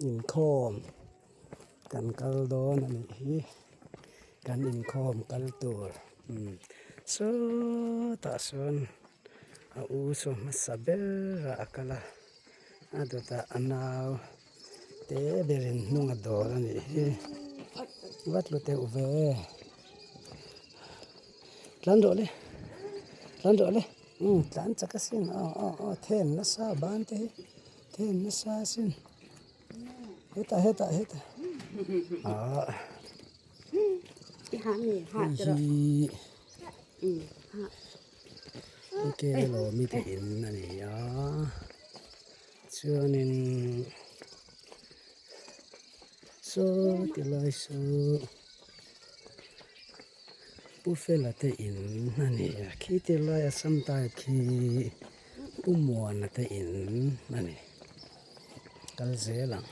Inkhawm kan kal dawn a nih hi kan inkhawm kal tur sawtah sawn a u saw hmasa berah a kal a a dawtah a nau te berin hnung a dawr a nih hi va tlu teuh ve tlan rawh le tlan rawh le tlan chak asin aw aw aw then nasa ban te hi. Then nasa asin hetah hetah hetah ah hei hi ke lawmi te in a ni a chuanin saw ti lai saw Pu Fela te in a ni a khi ti laia sam tai khi. Pu Muana te in a ni kal zel ang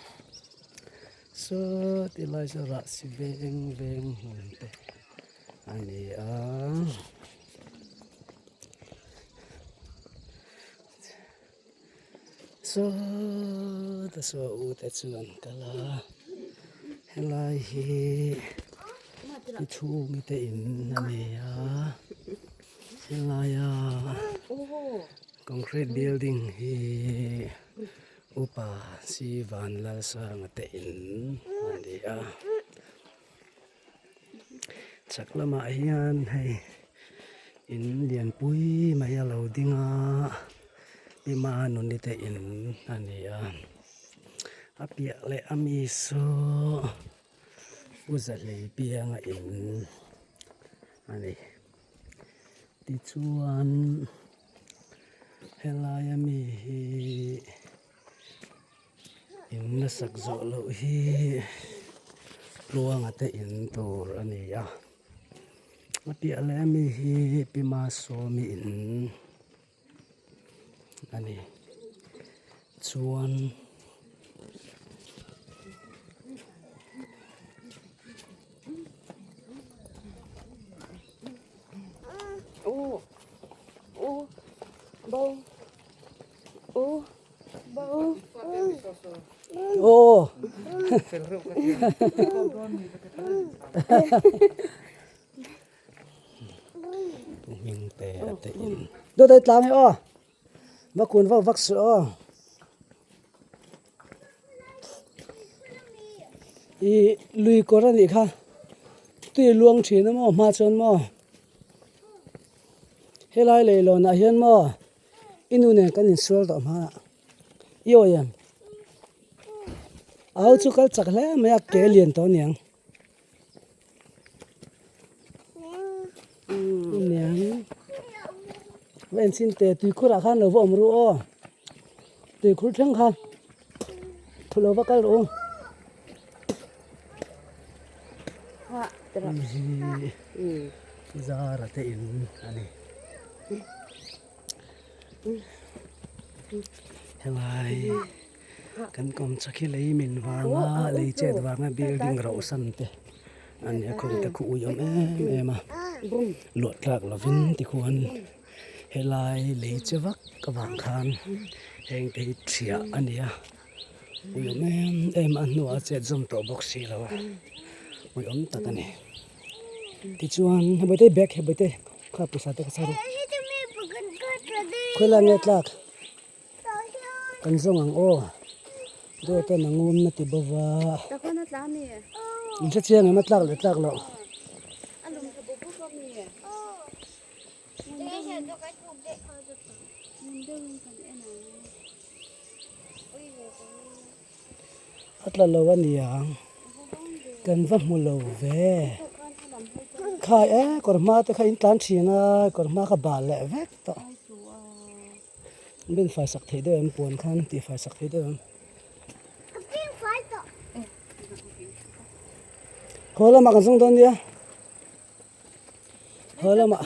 saw ti lai saw rah si veng veng hmun te a ni a saw te saw u te chu an kal a helai hi i chhungi te in a ni a. Helaia concrete building hi upa si Vanlalsanga te in a ni a chhak lamah hian hei in lianpui mai a lo ding a pi Manuni te in a ni a a piah leh ami saw Pu Zahlei pianga in a ni. Tichuan helaia mi hi in la sak zawh loh hi tluanga te in tur a ni a a piah leh ami hi Pi Masawmi in a ni chuan. Aw hming te a te in dawt a tlang e aw va kun vak vak suh aw Ih lui kawr a nih kha tui a luang thin a maw hma chuan maw helai leilawn ah hian maw i nu nen kan insual tawh hma ah i awi em au chu kal chak hle mai a ke lian tawh aniang aniang va enchhin teh tuikhur ah khan lo va awm ru aw tuikhur thleng khan thu lo va kal rawh u zara te in a ni helai kan kawm chak hi lei min vanga lei chet vanga building rauh san te a ni a khawng te khu ui awm em em a luah tlak lovin tikhuan Helai lei che vak avang khan heng te hi thiah a ni a ui awm em em a hnuah a chet zawm tawh bawk si lo a ui awm tak a ni tichuan hei te bag hei te kha pawisa te kha chhar a khawilai nge tlak kan zawng ang aw dawt a nangawm na ti bawk a in hrechiang em a tlak leh tlak loh. A tla lo a niang kan va hmu lo ve khai e kawr hma te kha in tlan thin a kawr hma kha bal leh vek tawh bin fai sak theih deuh em puan khan tih fai sak theih deuh em haw lamah kan zawng dawn nia. Haw lamah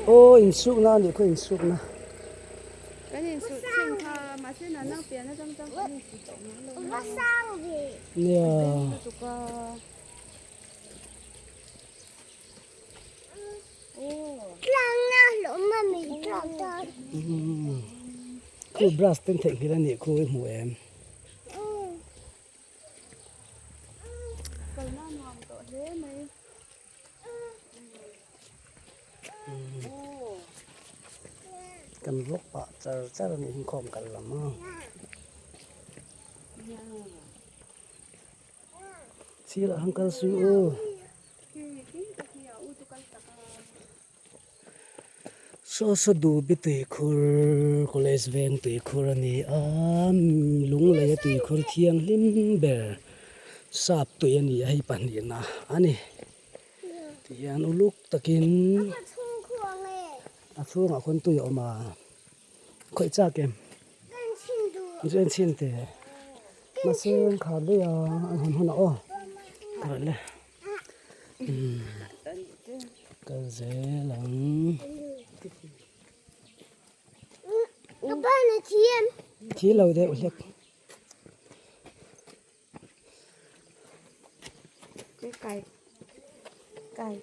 Aw insukna a nih khaw insukna. Kan insuk thin. Nia. Khu brush ten theihnghilh a nih khu i hmu em? Kan vlog pah char char a nih inkhawm kal lam a. Sirah han kal suh u. Saw saw dubi tuikhur college veng tuikhur a ni a lunglei a tuikhur thianghlim ber sap tui a ni a hei pahnihna a ni tihian uluk takin a chhungah khawn tui a awm a khawih chak em chu en chhin teh mahse an khar daih a an hawn hunah aw ka rawn le. Kal zel ang. Ka ban a thi em? Thi lo deuh hlek. Kai. Kai.